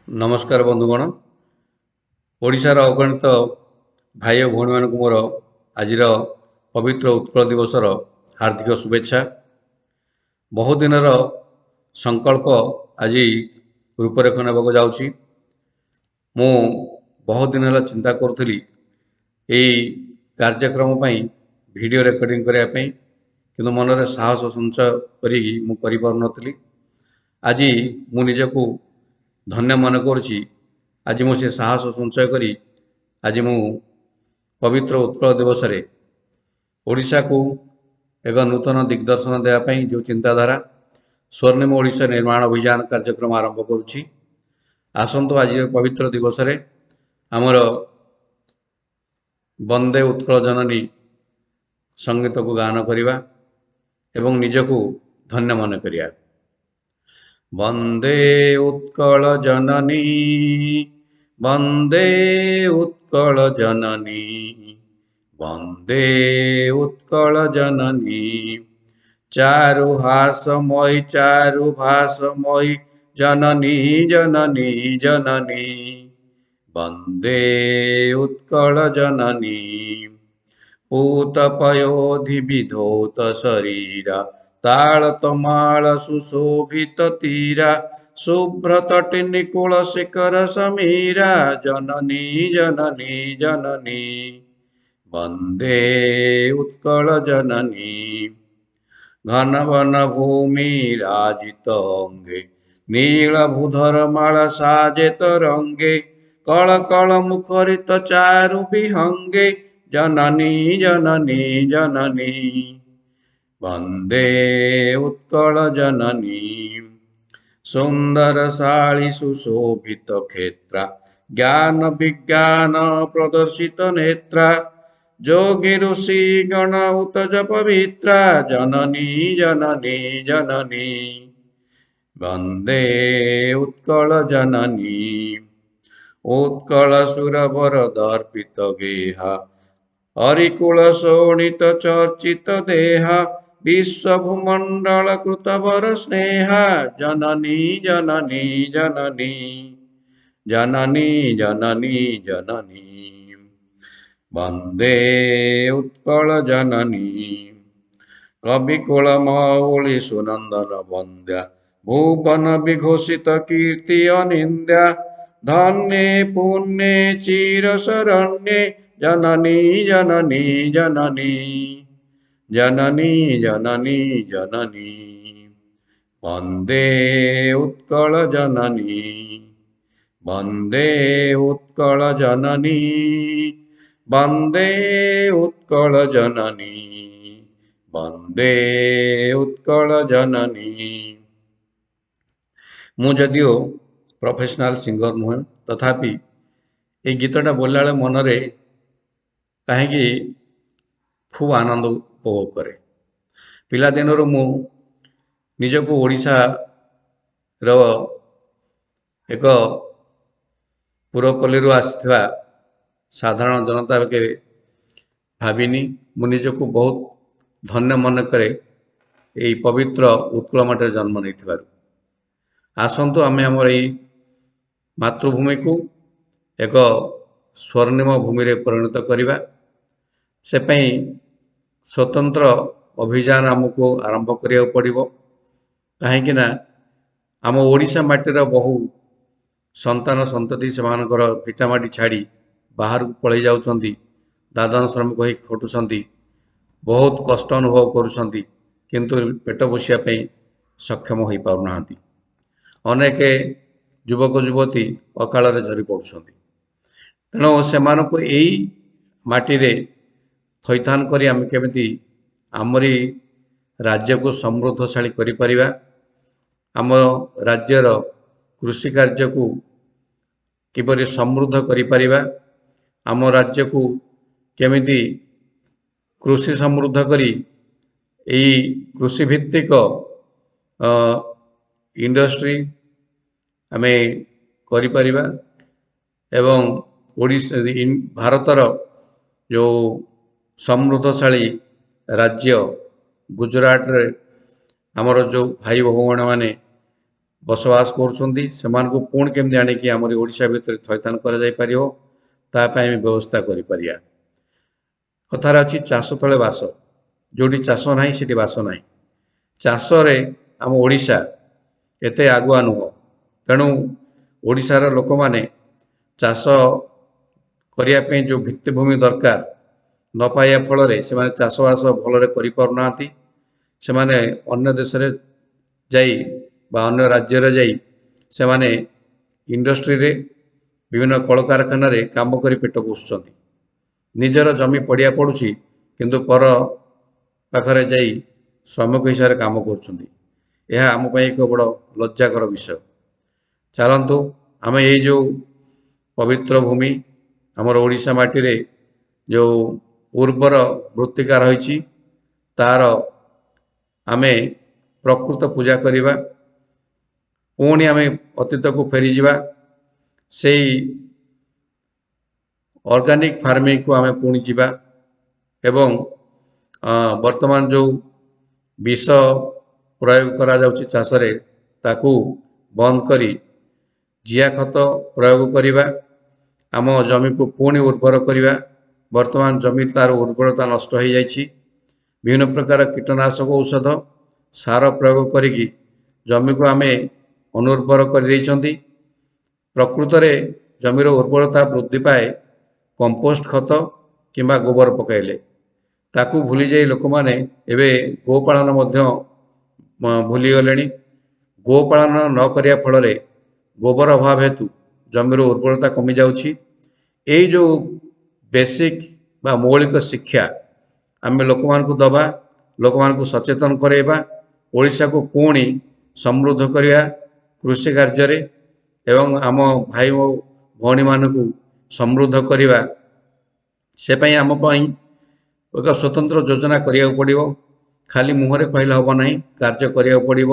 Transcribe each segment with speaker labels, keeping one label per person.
Speaker 1: ନମସ୍କାର ବନ୍ଧୁଗଣ, ଓଡ଼ିଶାର ଅଗଣିତ ଭାଇ ଓ ଭଉଣୀମାନଙ୍କୁ ମୋର ଆଜିର ପବିତ୍ର ଉତ୍କଳ ଦିବସର ହାର୍ଦ୍ଦିକ ଶୁଭେଚ୍ଛା। ବହୁଦିନର ସଂକଳ୍ପ ଆଜି ରୂପରେଖ ନେବାକୁ ଯାଉଛି। ମୁଁ ବହୁତ ଦିନ ହେଲା ଚିନ୍ତା କରୁଥିଲି ଏଇ କାର୍ଯ୍ୟକ୍ରମ ପାଇଁ ଭିଡ଼ିଓ ରେକର୍ଡ଼ିଂ କରିବା ପାଇଁ, କିନ୍ତୁ ମନରେ ସାହସ ସଞ୍ଚୟ କରିକି ମୁଁ କରିପାରୁନଥିଲି। ଆଜି ମୁଁ ନିଜକୁ ଧନ୍ୟ ମନେ କରୁଛି। ଆଜି ମୁଁ ସେ ସାହସ ସଞ୍ଚୟ କରି ଆଜି ମୁଁ ପବିତ୍ର ଉତ୍କଳ ଦିବସରେ ଓଡ଼ିଶାକୁ ଏକ ନୂତନ ଦିଗ୍ଦର୍ଶନ ଦେବା ପାଇଁ ଯେଉଁ ଚିନ୍ତାଧାରା ସ୍ୱର୍ଣ୍ଣିମ ଓଡ଼ିଶା ନିର୍ମାଣ ଅଭିଯାନ କାର୍ଯ୍ୟକ୍ରମ ଆରମ୍ଭ କରୁଛି। ଆସନ୍ତୁ, ଆଜିର ପବିତ୍ର ଦିବସରେ ଆମର ବନ୍ଦେ ଉତ୍କଳ ଜନନୀ ସଙ୍ଗୀତକୁ ଗାନ କରିବା ଏବଂ ନିଜକୁ ଧନ୍ୟ ମନେ କରିବା। ବନ୍ଦେ ଉତ୍କଳ ଜନନୀ, ବନ୍ଦେ ଉତ୍କଳ ଜନନୀ, ବନ୍ଦେ ଉତ୍କଳ ଜନନୀ। ଚାରୁହାସମୟୀ, ଚାରୁଭାସମୟୀ, ଜନନୀ ଜନନୀ ଜନନୀ, ବନ୍ଦେ ଉତ୍କଳ ଜନନୀ। ପୂତପୟୋଧି ବିଧୌତ ଶରୀରା, ତାଳତମାଳ ସୁଶୋଭିତ ତୀରା, ଶୁଭ୍ରତଟିନୀ କୂଳ ଶିଖର ସମୀରା, ଜନନୀ ଜନନୀ ଜନନୀ, ବନ୍ଦେ ଉତ୍କଳ ଜନନୀ। ଘନ ବନ ଭୂମି ରାଜିତ ଅଙ୍ଗେ, ନୀଳ ଭୂଧର ମାଳା ସାଜେ ତରଙ୍ଗେ, କଳ କଳ ମୁଖରିତ ଚାରୁ ବିହଙ୍ଗେ, ଜନନୀ ଜନନୀ ଜନନୀ, ବନ୍ଦେ ଉତ୍କଳ ଜନନୀ। ସୁନ୍ଦର ଶାଳୀ ସୁଶୋଭିତ କ୍ଷେତ୍ରା, ଜ୍ଞାନ ବିଜ୍ଞାନ ପ୍ରଦର୍ଶିତ ନେତ୍ରା, ଯୋଗୀ ଋଷି ଗଣ ଉତଜ ପବିତ୍ରା, ଜନନୀ ଜନନୀ ଜନନୀ, ବନ୍ଦେ ଉତ୍କଳ ଜନନୀ। ଉତ୍କଳ ସୁରବର ଦର୍ପିତ ଗେହା, ହରିକୁଳ ଶୋଣିତ ଚର୍ଚ୍ଚିତ ଦେହା, ବିଶ୍ୱଭୂମଣ୍ଡଳ କୃତବର ସ୍ନେହା, ଜନନୀ ଜନନୀ ଜନନୀ, ଜନନୀ ଜନନୀ ଜନନୀ, ବନ୍ଦେ ଉତ୍କଳ ଜନନୀ। କବିକୁଳ ମଉଳି ସୁନନ୍ଦନ ବନ୍ଦ୍ୟା, ଭୁବନ ବିଘୋଷିତ କୀର୍ତ୍ତି ଅନିନ୍ଦ୍ୟା, ଧନ୍ୟେ ପୁଣ୍ୟେ ଚିର ଶରଣ୍ୟେ, ଜନନୀ ଜନନୀ ଜନନୀ, ଜନନୀ ଜନନୀ ଜନନୀ, ବନ୍ଦେ ଉତ୍କଳ ଜନନୀ, ବନ୍ଦେ ଉତ୍କଳ ଜନନୀ, ବନ୍ଦେ ଉତ୍କଳ ଜନନୀ, ବନ୍ଦେ ଉତ୍କଳ ଜନନୀ। ମୁଁ ଯଦିଓ ପ୍ରଫେସନାଲ ସିଙ୍ଗର ନୁହେଁ, ତଥାପି ଏଇ ଗୀତଟା ବୋଲିଲା ବେଳେ ମନରେ କାହିଁକି ଖୁବ୍ ଆନନ୍ଦ ଉପଭୋଗ କରେ। ପିଲାଦିନରୁ ମୁଁ ନିଜକୁ ଓଡ଼ିଶାର ଏକ ପୁରପଲ୍ଲୀରୁ ଆସିଥିବା ସାଧାରଣ ଜନତା କେବେ ଭାବିନି। ମୁଁ ନିଜକୁ ବହୁତ ଧନ୍ୟ ମନେ କରେ ଏଇ ପବିତ୍ର ଉତ୍କଳ ମାଟିରେ ଜନ୍ମ ନେଇଥିବାରୁ। ଆସନ୍ତୁ, ଆମେ ଆମର ଏଇ ମାତୃଭୂମିକୁ ଏକ ସ୍ୱର୍ଣ୍ଣିମ ଭୂମିରେ ପରିଣତ କରିବା। ସେ ପାଇଁ ସ୍ୱତନ୍ତ୍ର ଅଭିଯାନ ଆମକୁ ଆରମ୍ଭ କରିବାକୁ ପଡ଼ିବ, କାହିଁକି ନା ଆମ ଓଡ଼ିଶା ମାଟିର ବହୁ ସନ୍ତାନ ସନ୍ତତି ସେମାନଙ୍କର ଭିଟାମାଟି ଛାଡ଼ି ବାହାରକୁ ପଳେଇ ଯାଉଛନ୍ତି, ଦାଦନ ଶ୍ରମିକ ହୋଇ ଖଟୁଛନ୍ତି, ବହୁତ କଷ୍ଟ ଅନୁଭବ କରୁଛନ୍ତି, କିନ୍ତୁ ପେଟ ପୋଷିବା ପାଇଁ ସକ୍ଷମ ହୋଇପାରୁନାହାନ୍ତି। ଅନେକ ଯୁବକ ଯୁବତୀ ଅକାଳରେ ଝରି ପଡ଼ୁଛନ୍ତି। ତେଣୁ ସେମାନଙ୍କୁ ଏଇ ମାଟିରେ ଥଇଥାନ କରି ଆମେ କେମିତି ଆମରି ରାଜ୍ୟକୁ ସମୃଦ୍ଧଶାଳୀ କରିପାରିବା, ଆମ ରାଜ୍ୟର କୃଷି କାର୍ଯ୍ୟକୁ କିପରି ସମୃଦ୍ଧ କରିପାରିବା, ଆମ ରାଜ୍ୟକୁ କେମିତି କୃଷି ସମୃଦ୍ଧ କରି ଏଇ କୃଷିଭିତ୍ତିକ ଇଣ୍ଡଷ୍ଟ୍ରି ଆମେ କରିପାରିବା ଏବଂ ଓଡ଼ିଶା ଭାରତର ଯେଉଁ ସମୃଦ୍ଧଶାଳୀ ରାଜ୍ୟ ଗୁଜୁରାଟରେ ଆମର ଯେଉଁ ଭାଇ ଭଉଣୀମାନେ ବସବାସ କରୁଛନ୍ତି, ସେମାନଙ୍କୁ ପୁଣି କେମିତି ଆଣିକି ଆମରି ଓଡ଼ିଶା ଭିତରେ ଥଇଥାନ କରାଯାଇପାରିବ, ତା ପାଇଁ ଆମେ ବ୍ୟବସ୍ଥା କରିପାରିବା। କଥାରେ ଅଛି, ଚାଷ ତଳେ ବାସ। ଯେଉଁଠି ଚାଷ ନାହିଁ, ସେଠି ବାସ ନାହିଁ। ଚାଷରେ ଆମ ଓଡ଼ିଶା ଏତେ ଆଗୁଆ ନୁହଁ। ତେଣୁ ଓଡ଼ିଶାର ଲୋକମାନେ ଚାଷ କରିବା ପାଇଁ ଯେଉଁ ଭିତ୍ତିଭୂମି ଦରକାର ନ ପାଇବା ଫଳରେ ସେମାନେ ଚାଷବାସ ଭଲରେ କରିପାରୁନାହାନ୍ତି। ସେମାନେ ଅନ୍ୟ ଦେଶରେ ଯାଇ ବା ଅନ୍ୟ ରାଜ୍ୟରେ ଯାଇ ସେମାନେ ଇଣ୍ଡଷ୍ଟ୍ରିରେ, ବିଭିନ୍ନ କଳକାରଖାନାରେ କାମ କରି ପେଟ ପୋଷୁଛନ୍ତି। ନିଜର ଜମି ପଡ଼ିଆ ପଡ଼ୁଛି, କିନ୍ତୁ ପର ପାଖରେ ଯାଇ ଶ୍ରମିକ ହିସାବରେ କାମ କରୁଛନ୍ତି। ଏହା ଆମ ପାଇଁ ଏକ ବଡ଼ ଲଜ୍ଜାକର ବିଷୟ। ଚାଲନ୍ତୁ, ଆମେ ଏଇ ଯେଉଁ ପବିତ୍ର ଭୂମି ଆମର ଓଡ଼ିଶା ମାଟିରେ ଯେଉଁ ଉର୍ବର ମୃତ୍ତିକା ରହିଛି, ତାର ଆମେ ପ୍ରକୃତ ପୂଜା କରିବା। ପୁଣି ଆମେ ଅତୀତକୁ ଫେରିଯିବା। ସେଇ ଅର୍ଗାନିକ୍ ଫାର୍ମିଂକୁ ଆମେ ପୁଣି ଯିବା ଏବଂ ବର୍ତ୍ତମାନ ଯେଉଁ ବିଷ ପ୍ରୟୋଗ କରାଯାଉଛି ଚାଷରେ, ତାକୁ ବନ୍ଦ କରି ଜିଆ ଖତ ପ୍ରୟୋଗ କରିବା। ଆମ ଜମିକୁ ପୁଣି ଉର୍ବର କରିବା। ବର୍ତ୍ତମାନ ଜମି ତାର ଉର୍ବରତା ନଷ୍ଟ ହୋଇଯାଇଛି। ବିଭିନ୍ନ ପ୍ରକାର କୀଟନାଶକ ଔଷଧ, ସାର ପ୍ରୟୋଗ କରିକି ଜମିକୁ ଆମେ ଅନୁର୍ବର କରିଦେଇଛନ୍ତି। ପ୍ରକୃତରେ ଜମିର ଉର୍ବରତା ବୃଦ୍ଧି ପାଏ କମ୍ପୋଷ୍ଟ ଖତ କିମ୍ବା ଗୋବର ପକାଇଲେ। ତାକୁ ଭୁଲିଯାଇ ଲୋକମାନେ ଏବେ ଗୋପାଳନ ମଧ୍ୟ ଭୁଲିଗଲେଣି। ଗୋପାଳନ ନ କରିବା ଫଳରେ ଗୋବର ଅଭାବ ହେତୁ ଜମିର ଉର୍ବରତା କମିଯାଉଛି। ଏଇ ଯେଉଁ ବେସିକ୍ ବା ମୌଳିକ ଶିକ୍ଷା ଆମେ ଲୋକମାନଙ୍କୁ ଦେବା, ଲୋକମାନଙ୍କୁ ସଚେତନ କରାଇବା, ଓଡ଼ିଶାକୁ ପୁଣି ସମୃଦ୍ଧ କରିବା କୃଷି କାର୍ଯ୍ୟରେ ଏବଂ ଆମ ଭାଇ ଓ ଭଉଣୀମାନଙ୍କୁ ସମୃଦ୍ଧ କରିବା, ସେ ପାଇଁ ଆମ ପାଇଁ ଏକ ସ୍ୱତନ୍ତ୍ର ଯୋଜନା କରିବାକୁ ପଡ଼ିବ। ଖାଲି ମୁହଁରେ କହିଲେ ହେବ ନାହିଁ, କାର୍ଯ୍ୟ କରିବାକୁ ପଡ଼ିବ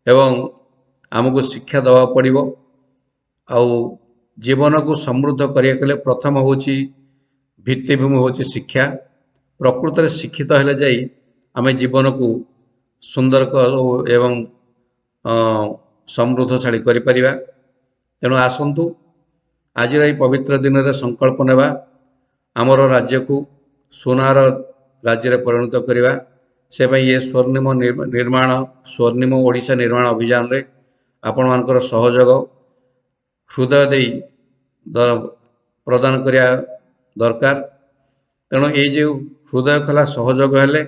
Speaker 1: ଏବଂ ଆମକୁ ଶିକ୍ଷା ଦେବାକୁ ପଡ଼ିବ। ଆଉ ଜୀବନକୁ ସମୃଦ୍ଧ କରିବାକୁ ହେଲେ ପ୍ରଥମ ହେଉଛି ଭିତ୍ତିଭୂମି ହେଉଛି ଶିକ୍ଷା। ପ୍ରକୃତରେ ଶିକ୍ଷିତ ହେଲେ ଯାଇ ଆମେ ଜୀବନକୁ ସୁନ୍ଦର ଏବଂ ସମୃଦ୍ଧଶାଳୀ କରିପାରିବା। ତେଣୁ ଆସନ୍ତୁ, ଆଜିର ଏହି ପବିତ୍ର ଦିନରେ ସଂକଳ୍ପ ନେବା, ଆମର ରାଜ୍ୟକୁ ସୁନାର ରାଜ୍ୟରେ ପରିଣତ କରିବା। ସେ ପାଇଁ ଏ ସ୍ୱର୍ଣ୍ଣିମ ନିର୍ମାଣ, ସ୍ୱର୍ଣ୍ଣିମ ଓଡ଼ିଶା ନିର୍ମାଣ ଅଭିଯାନରେ ଆପଣମାନଙ୍କର ସହଯୋଗ ହୃଦୟ ଦେଇ ପ୍ରଦାନ କରିବା ଦରକାର। ତେଣୁ ଏଇ ଯେଉଁ ହୃଦୟ ଖୋଲା ସହଯୋଗ ହେଲେ,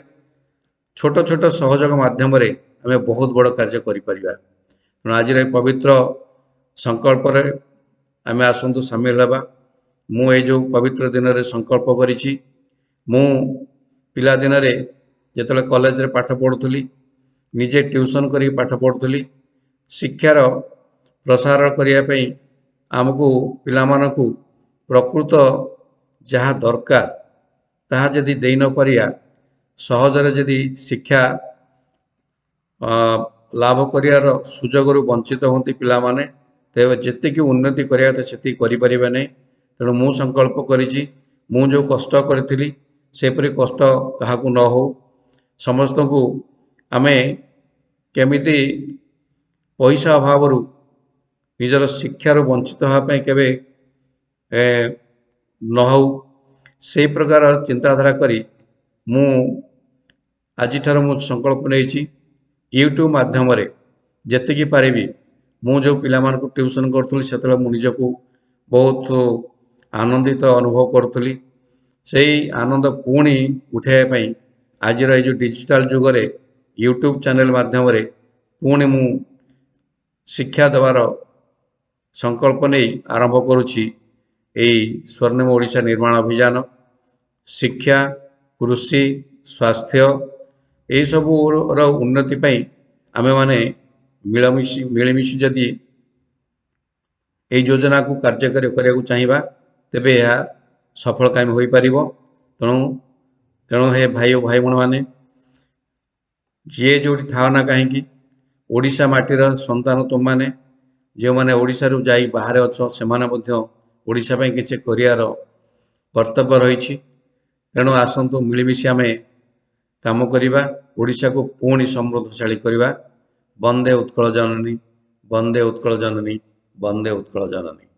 Speaker 1: ଛୋଟ ଛୋଟ ସହଯୋଗ ମାଧ୍ୟମରେ ଆମେ ବହୁତ ବଡ଼ କାର୍ଯ୍ୟ କରିପାରିବା। ତେଣୁ ଆଜିର ଏ ପବିତ୍ର ସଂକଳ୍ପରେ ଆମେ ଆସନ୍ତୁ ସାମିଲ ହେବା। ମୁଁ ଏଇ ଯେଉଁ ପବିତ୍ର ଦିନରେ ସଂକଳ୍ପ କରିଛି, ମୁଁ ପିଲାଦିନରେ ଯେତେବେଳେ କଲେଜରେ ପାଠ ପଢ଼ୁଥିଲି, ନିଜେ ଟ୍ୟୁସନ୍ କରିକି ପାଠ ପଢ଼ୁଥିଲି। ଶିକ୍ଷାର ପ୍ରସାର କରିବା ପାଇଁ ଆମକୁ ପିଲାମାନଙ୍କୁ ପ୍ରକୃତ ଯାହା ଦରକାର ତାହା ଯଦି ଦେଇ ନପାରିବା, ସହଜରେ ଯଦି ଶିକ୍ଷା ଲାଭ କରିବାର ସୁଯୋଗରୁ ବଞ୍ଚିତ ହୁଅନ୍ତି ପିଲାମାନେ, ତେବେ ଯେତିକି ଉନ୍ନତି କରିବା କଥା ସେତିକି କରିପାରିବେ ନାହିଁ। ତେଣୁ ମୁଁ ସଂକଳ୍ପ କରିଛି, ମୁଁ ଯେଉଁ କଷ୍ଟ କରିଥିଲି ସେପରି କଷ୍ଟ କାହାକୁ ନ ହେଉ। ସମସ୍ତଙ୍କୁ ଆମେ କେମିତି ପଇସା ଅଭାବରୁ ନିଜର ଶିକ୍ଷାରୁ ବଞ୍ଚିତ ହେବା ପାଇଁ କେବେ ନ ହେଉ, ସେଇ ପ୍ରକାର ଚିନ୍ତାଧାରା କରି ମୁଁ ଆଜିଠାରୁ ମୁଁ ସଂକଳ୍ପ ନେଇଛି, ୟୁଟ୍ୟୁବ୍ ମାଧ୍ୟମରେ ଯେତିକି ପାରିବି। ମୁଁ ଯେଉଁ ପିଲାମାନଙ୍କୁ ଟ୍ୟୁସନ୍ କରୁଥିଲି, ସେତେବେଳେ ମୁଁ ନିଜକୁ ବହୁତ ଆନନ୍ଦିତ ଅନୁଭବ କରୁଥିଲି। ସେଇ ଆନନ୍ଦ ପୁଣି ଉଠାଇବା ପାଇଁ ଆଜିର ଏଇ ଯେଉଁ ଡିଜିଟାଲ ଯୁଗରେ ୟୁଟ୍ୟୁବ୍ ଚ୍ୟାନେଲ୍ ମାଧ୍ୟମରେ ପୁଣି ମୁଁ ଶିକ୍ଷା ଦେବାର ସଂକଳ୍ପ ନେଇ ଆରମ୍ଭ କରୁଛି ଏଇ ସ୍ୱର୍ଣ୍ଣିମ ଓଡ଼ିଶା ନିର୍ମାଣ ଅଭିଯାନ। ଶିକ୍ଷା, କୃଷି, ସ୍ୱାସ୍ଥ୍ୟ, ଏଇସବୁର ଉନ୍ନତି ପାଇଁ ଆମେମାନେ ମିଳିମିଶି ଯଦି ଏଇ ଯୋଜନାକୁ କାର୍ଯ୍ୟକାରୀ କରିବାକୁ ଚାହିଁବା, ତେବେ ଏହା ସଫଳକାମୀ ହୋଇପାରିବ। ତେଣୁ ହେ ଭାଇ ଓ ଭାଇ ଭଉଣୀମାନେ, ଯିଏ ଯେଉଁଠି ଥାଅ ନା କାହିଁକି, ଓଡ଼ିଶା ମାଟିର ସନ୍ତାନ ତୁମମାନେ। ଯେଉଁମାନେ ଓଡ଼ିଶାରୁ ଯାଇ ବାହାରେ ଅଛ, ସେମାନେ ମଧ୍ୟ ଓଡ଼ିଶା ପାଇଁ କିଛି କରିବାର କର୍ତ୍ତବ୍ୟ ରହିଛି। ତେଣୁ ଆସନ୍ତୁ, ମିଳିମିଶି ଆମେ କାମ କରିବା, ଓଡ଼ିଶାକୁ ପୁଣି ସମୃଦ୍ଧଶାଳୀ କରିବା। ବନ୍ଦେ ଉତ୍କଳ ଜନନୀ, ବନ୍ଦେ ଉତ୍କଳ ଜନନୀ, ବନ୍ଦେ ଉତ୍କଳ ଜନନୀ।